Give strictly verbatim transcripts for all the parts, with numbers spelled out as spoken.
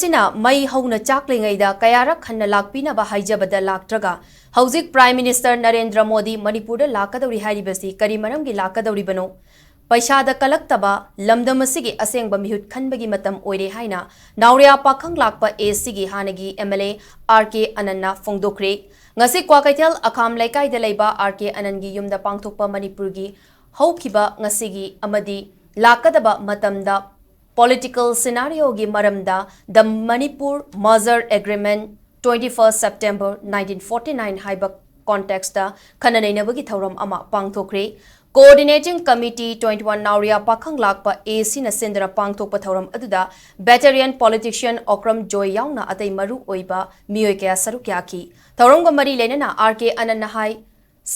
ꯑꯁꯤꯅ ꯃꯩ ꯍꯧꯅ ꯆꯥꯛꯂꯤꯉꯩꯗ ꯀꯌꯥꯔꯛ ꯍꯟꯅ ꯂꯥꯛꯄꯤꯅꯕ ꯍꯥꯏꯖꯕꯗ ꯂꯥꯛꯇ꯭ꯔꯒ, ꯍꯧꯖꯤꯛ Prime Minister ꯅꯔꯦꯟꯗ꯭ꯔ ꯃꯣꯗꯤ ꯃꯅꯤꯄꯨꯔꯗ ꯂꯥꯛꯀꯗꯧꯔꯤ ꯍꯥꯏꯔꯤꯕꯁꯤ ꯀꯔꯤ ꯃꯔꯝꯒꯤ ꯂꯥꯛꯀꯗꯧꯔꯤꯕꯅꯣ? ꯄꯩꯁꯥꯗ ꯀꯜꯂꯛꯇꯕ ꯂꯝꯗꯝ ꯑꯁꯤꯒꯤ ꯑꯁꯦꯡꯕ ꯃꯤꯍꯨꯠ ꯈꯟꯕꯒꯤ ꯃꯇꯝ ꯑꯣꯏꯔꯦ ꯍꯥꯏꯅ ꯅꯥꯎꯔꯤꯌꯥ ꯄꯥꯈꯪ ꯂꯥꯛꯄ A C ꯒꯤ ꯍꯥꯟꯅꯒꯤ M L A R K ꯑꯅꯟꯅ ꯐꯣꯡꯗꯣꯛꯈ꯭ꯔꯦ꯫ ꯉꯁꯤ ꯀ꯭ꯋꯥꯀꯩꯊꯦꯜ ꯑꯈꯥꯝ ꯂꯩꯀꯥꯏꯗ ꯂꯩꯕ R K ꯑꯅꯟꯒꯤ ꯌꯨꯝꯗ ꯄꯥꯡꯊꯣꯛꯄ ꯃꯅꯤꯄꯨꯔꯒꯤ ꯍꯧꯈꯤꯕ ꯉꯁꯤꯒꯤ ꯑꯃꯗꯤ ꯂꯥꯛꯀꯗꯕ ꯃꯇꯝꯗ political scenario ꯒꯤ ꯃꯔꯝꯗ The Manipur Merger Agreement, twenty first September nineteen forty nine ꯍꯥꯏꯕ context ꯇ ꯈꯟꯅ ꯅꯩꯅꯕꯒꯤ ꯊꯧꯔꯝ ꯑꯃ ꯄꯥꯡꯊꯣꯛꯈ꯭ꯔꯦ꯫ Coordinating Committee twenty one ꯅꯥꯎꯔꯤꯌꯥ ꯄꯥꯈꯪ ꯂꯥꯛꯄ A C ꯅ ꯁꯤꯟꯗꯨꯅ ꯄꯥꯡꯊꯣꯛꯄ ꯊꯧꯔꯝ ꯑꯗꯨꯗ veteran politician ꯑꯣꯀ꯭ꯔꯝ ꯖꯣꯏ ꯌꯥꯎꯅ ꯑꯇꯩ ꯃꯔꯨ ꯑꯣꯏꯕ ꯃꯤꯑꯣꯏ ꯀꯌꯥ ꯁꯔꯨꯛ ꯌꯥꯈꯤ꯫ ꯊꯧꯔꯝꯒ ꯃꯔꯤ ꯂꯩꯅꯅ R K ꯑꯅꯟꯅ ꯍꯥꯏ,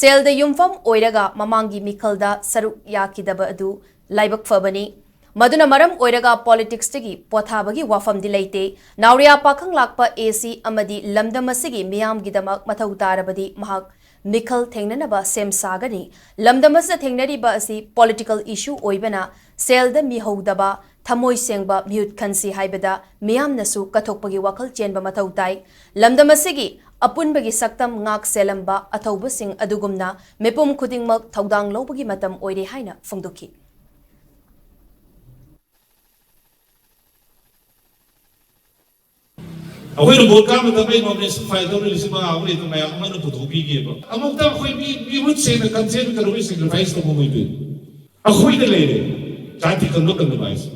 ꯁꯦꯜꯗ ꯌꯨꯝꯐꯝ ꯑꯣꯏꯔꯒ ꯃꯃꯥꯡꯒꯤ ꯃꯤꯈꯜꯗ ꯁꯔꯨꯛ ꯌꯥꯈꯤꯗꯕ ꯑꯗꯨ ꯂꯥꯏꯕꯛ ꯐꯕꯅꯤ꯫ ꯃꯗꯨꯅ ꯃꯔꯝ ꯑꯣꯏꯔꯒ politics ꯇꯒꯤ ꯄꯣꯊꯥꯕꯒꯤ ꯋꯥꯐꯝꯗꯤ ꯂꯩꯇꯦ꯫ ꯅꯥꯎꯔꯤꯌꯥ ꯄꯥꯈꯪ ꯂꯥꯛꯄ A C ꯑꯃꯗꯤ ꯂꯝꯗꯝ ꯑꯁꯤꯒꯤ ꯃꯤꯌꯥꯝꯒꯤꯗꯃꯛ ꯃꯊꯧ ꯇꯥꯔꯕꯗꯤ ꯃꯍꯥꯛ ꯃꯤꯈꯜ ꯊꯦꯡꯅꯅꯕ ꯁꯦꯝ ꯁꯥꯒꯅꯤ꯫ ꯂꯝꯗꯝ ꯑꯁꯤꯗ ꯊꯦꯡꯅꯔꯤꯕ ꯑꯁꯤ political issue ꯑꯣꯏꯕꯅ, ꯁꯦꯜꯗ ꯃꯤꯍꯧꯗꯕ, ꯊꯃꯣꯏ ꯁꯦꯡꯕ ꯃꯤꯍꯨꯠ ꯈꯟꯁꯤ ꯍꯥꯏꯕꯗ ꯃꯤꯌꯥꯝꯅꯁꯨ ꯀꯠꯊꯣꯛꯄꯒꯤ ꯋꯥꯈꯜ ꯆꯦꯟꯕ ꯃꯊꯧ ꯇꯥꯏ꯫ ꯂꯝꯗꯝ ꯑꯁꯤꯒꯤ ꯑꯄꯨꯟꯕꯒꯤ ꯁꯛꯇꯝ ꯉꯥꯛ ꯁꯦꯜꯂꯝꯕ ꯑꯊꯧꯕꯁꯤꯡ ꯑꯗꯨꯒꯨꯝꯅ ꯃꯤꯄꯨꯝ ꯈꯨꯗꯤꯡꯃꯛ ꯊꯧꯗꯥꯡ ꯂꯧꯕꯒꯤ ꯃꯇꯝ ꯑꯣꯏꯔꯦ ꯍꯥꯏꯅ ꯐꯣꯡꯗꯣꯛꯈꯤ꯫ ꯑꯩꯈꯣꯏꯅ vote ꯀꯥꯕ ꯃꯇꯝꯗ ꯑꯩ nomination file ꯇꯧꯔ ꯂꯤꯁꯤꯡ ꯃꯉꯥ ꯑꯃ ꯂꯩꯗꯣ ꯃꯌꯥꯝ ꯑꯃꯅ ꯄꯨꯊꯣꯛꯄꯤꯒꯦꯕ꯫ ꯑꯃꯨꯛꯇ ꯑꯩꯈꯣꯏ ꯃꯤ, ꯃꯤꯍꯨꯠ ꯁꯦꯡꯅ consent ꯀꯩꯗꯧꯕꯩ sacrifice ꯇꯧꯕ ꯑꯣꯏꯗꯣꯏꯅꯣ? ꯑꯩꯈꯣꯏꯗ ꯂꯩꯔꯦ ꯖꯥꯇꯤ ꯈꯟꯗꯣꯛ ꯀꯟꯗꯕ ꯍꯥꯏꯁꯦ꯫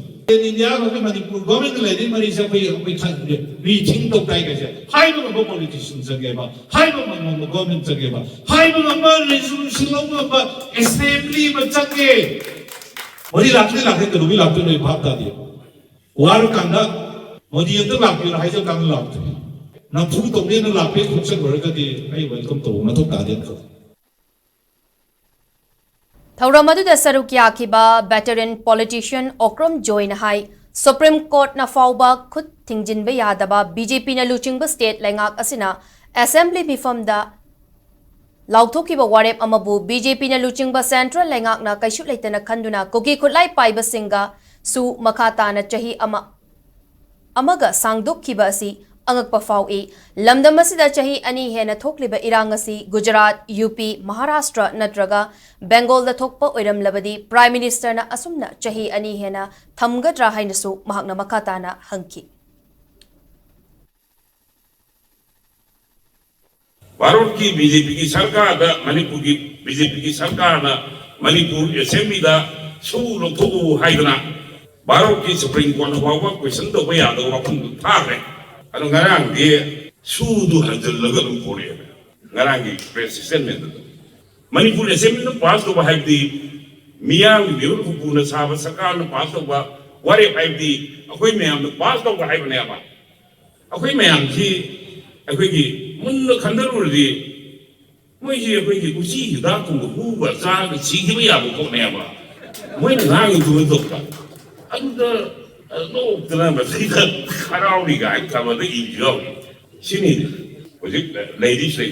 India ꯒ ꯑꯩꯈꯣꯏ ꯃꯅꯤꯄꯨꯔ government ꯒ ꯂꯩꯔꯤ ꯃꯔꯤꯁꯦ ꯑꯩꯈꯣꯏ, ꯑꯩꯈꯣꯏ ꯈꯟ-, rethink ꯇꯧ ꯇꯥꯏ ꯀꯥꯏꯁꯦ꯫ ꯍꯥꯏꯕ ꯉꯝꯕ politician ꯆꯪꯉꯦꯕ, ꯍꯥꯏꯕ ꯉꯝꯕ government ꯆꯪꯉꯦꯕ, ꯍꯥꯏꯕ ꯉꯝꯕ resolution ꯂꯧꯕ ꯉꯝꯕ assembly ꯑꯃ ꯆꯪꯉꯦ꯫ ꯃꯣꯗꯤ ꯂꯥꯛꯇ꯭ꯔꯤ ꯂꯥꯛꯇ꯭ꯔꯤ ꯀꯩꯗꯧꯕꯩ ꯂꯥꯛꯇꯣꯏꯅꯣ ꯑꯩ ꯚꯥꯞ ꯇꯥꯗꯦ꯫ ꯋꯥꯔꯀꯥꯟꯗ ꯃꯣꯗꯤ ꯑꯝꯇ ꯂꯥꯛꯄꯤꯔꯣ ꯍꯥꯏꯖꯕ ꯀꯥꯟꯗ ꯂꯥꯛꯇ꯭ꯔꯦ꯫ ꯅꯝꯐꯨ ꯇꯧꯅꯦꯅ ꯂꯥꯛꯄꯩ ꯈꯣꯡꯆꯠ ꯑꯣꯏꯔꯒꯗꯤ ꯑꯩ welcome ꯇꯧꯕ ꯃꯊꯧ ꯇꯥꯗꯦꯅ ꯈꯜꯂꯤ꯫ ꯊꯧꯔꯝ ꯑꯗꯨꯗ ꯁꯔꯨꯛ ꯌꯥꯈꯤꯕ veteran politician ꯑꯣꯀ꯭ꯔꯝ ꯖꯣꯏꯅ ꯍꯥꯏ, Supreme Court ꯅ ꯐꯥꯎꯕ ꯈꯨꯠ ꯊꯤꯡꯖꯤꯟꯕ ꯌꯥꯗꯕ B J P ꯅ ꯂꯨꯆꯤꯡꯕ state ꯂꯩꯉꯥꯛ ꯑꯁꯤꯅ assembly ꯃꯤꯐꯝꯗ ꯂꯥꯎꯊꯣꯛꯈꯤꯕ ꯋꯥꯔꯦꯞ ꯑꯃꯕꯨ B J P ꯅ ꯂꯨꯆꯤꯡꯕ central ꯂꯩꯉꯥꯛꯅ ꯀꯩꯁꯨ ꯂꯩꯇꯅ ꯈꯟꯗꯨꯅ ꯀꯨꯀꯤ ꯈꯨꯠꯂꯥꯏ ꯄꯥꯏꯕꯁꯤꯡꯒꯁꯨ ꯃꯈꯥ ꯇꯥꯅ ꯆꯍꯤ ꯑꯃ ꯑꯃꯒ ꯁꯥꯡꯗꯣꯛꯈꯤꯕ ꯑꯁꯤ ꯑꯉꯛꯄ ꯐꯥꯎꯏ꯫ ꯂꯝꯗꯝ ꯑꯁꯤꯗ ꯆꯍꯤ ꯑꯅꯤ ꯍꯦꯟꯅ ꯊꯣꯛꯂꯤꯕ ꯏꯔꯥꯡ ꯑꯁꯤ ꯒꯨꯖꯔꯥꯠ, ꯌꯨ ꯄꯤ, ꯃꯍꯥꯔꯥꯁꯇ꯭ꯔ ꯅꯠꯇ꯭ꯔꯒ ꯕꯦꯡꯒꯣꯜꯗ ꯊꯣꯛꯄ ꯑꯣꯏꯔꯝꯂꯕꯗꯤ ꯄ꯭ꯔꯥꯏꯝ ꯃꯤꯅꯤꯁꯇꯔꯅ ꯑꯁꯨꯝꯅ ꯆꯍꯤ ꯑꯅꯤ ꯍꯦꯟꯅ ꯊꯝꯒꯗ꯭ꯔꯥ ꯍꯥꯏꯅꯁꯨ ꯃꯍꯥꯛꯅ ꯃꯈꯥ ꯇꯥꯅ ꯍꯪꯈꯤ꯫ ꯚꯥꯔꯠꯀꯤ ꯕꯤ ꯖꯦ ꯄꯤꯒꯤ ꯁꯔꯀꯥꯔꯗ, ꯃꯅꯤꯄꯨꯔꯒꯤ ꯕꯤ ꯖꯦ ꯄꯤꯒꯤ ꯁꯔꯀꯥꯔꯅ ꯃꯅꯤꯄꯨꯔ ꯑꯦꯁꯦꯝꯕ꯭ꯂꯤꯗ ꯁꯨ ꯂꯧꯊꯣꯛꯎ ꯍꯥꯏꯗꯅ ꯚꯥꯔꯠꯀꯤ ꯁꯨꯄ꯭ꯔꯤꯝ ꯀꯣꯔꯠꯅ ꯐꯥꯎꯕ ꯀꯣꯏꯁꯟ ꯇꯧꯕ ꯌꯥꯗꯕ ꯋꯥꯐꯝꯗꯨ ꯊꯥꯈ꯭ꯔꯦ꯫ ꯑꯗꯣ ꯉꯔꯥꯡꯗꯤ ꯁꯨꯗꯨ ꯍꯟꯖꯤꯜꯂꯒ ꯑꯗꯨꯝ ꯄꯨꯔꯛꯑꯦ꯫ ꯉꯔꯥꯡꯒꯤ ꯄ꯭ꯔꯦꯁ ꯁ꯭ꯇꯦꯠꯃꯦꯟꯗꯨꯗ ꯃꯅꯤꯄꯨꯔ ꯑꯦꯁꯦꯝꯕ꯭ꯂꯤꯅ ꯄꯥꯁ ꯇꯧꯕ ꯍꯥꯏꯕꯗꯤ ꯃꯤꯌꯥꯝꯒꯤ ꯃꯤꯍꯨꯠ ꯎꯄꯨꯅ ꯁꯥꯕ ꯁꯔꯀꯥꯔꯅ ꯄꯥꯁ ꯇꯧꯕ ꯋꯥꯔꯦꯞ ꯍꯥꯏꯕꯗꯤ ꯑꯩꯈꯣꯏ ꯃꯌꯥꯝꯅ ꯄꯥꯁ ꯇꯧꯕ ꯍꯥꯏꯕꯅꯦꯕ꯫ ꯑꯩꯈꯣꯏ ꯃꯌꯥꯝꯁꯤ ꯑꯩꯈꯣꯏꯒꯤ ꯃꯨꯟꯅ ꯈꯟꯊꯔꯨꯔꯗꯤ ꯃꯣꯏꯁꯤ ꯑꯩꯈꯣꯏꯒꯤ ꯎꯆꯤ ꯍꯤꯗꯥꯛꯀꯨꯝꯕ ꯍꯨꯕ ꯆꯥꯔꯒ ꯁꯤꯈꯤꯕ ꯌꯥꯕ ꯄꯣꯠꯅꯦꯕ꯫ ꯃꯣꯏꯅ ꯉꯥꯡꯉꯤꯗꯨ ꯇꯧꯕ ꯑꯗꯨꯗ ꯅꯣꯛꯇꯅ ꯃꯁꯤꯗ ꯍꯔꯥꯎꯔꯤ ꯀꯥꯏꯅ ꯈꯕꯔꯗ ꯏꯕꯁꯨ ꯌꯥꯎꯔꯤ꯫ ꯁꯤꯅꯤ ꯍꯧꯖꯤꯛ ꯂꯩꯔꯤꯁꯦ꯫